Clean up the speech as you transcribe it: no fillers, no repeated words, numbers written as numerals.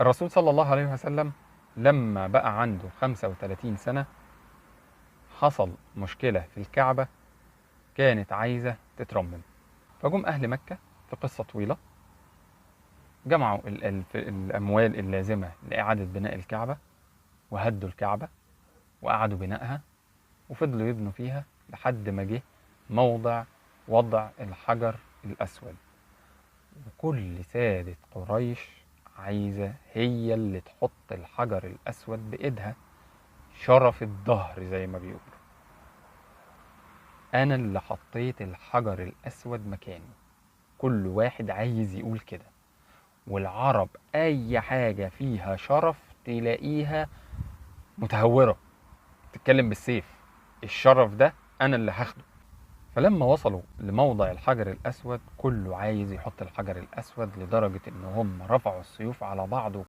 الرسول صلى الله عليه وسلم لما بقى عنده 35 سنة حصل مشكلة في الكعبة كانت عايزة تترمم، فجم أهل مكة في قصة طويلة جمعوا الأموال اللازمة لإعادة بناء الكعبة، وهدوا الكعبة وقعدوا بنائها وفضلوا يبنوا فيها لحد ما جه موضع وضع الحجر الأسود. وكل سادة قريش عايزة هي اللي تحط الحجر الأسود بإيدها، شرف الظهر زي ما بيقولوا، أنا اللي حطيت الحجر الأسود مكانه. كل واحد عايز يقول كده. والعرب أي حاجة فيها شرف تلاقيها متهورة، تتكلم بالسيف، الشرف ده أنا اللي هاخده. فلما وصلوا لموضع الحجر الأسود كله عايز يحط الحجر الأسود، لدرجة إن هم رفعوا السيوف على بعض.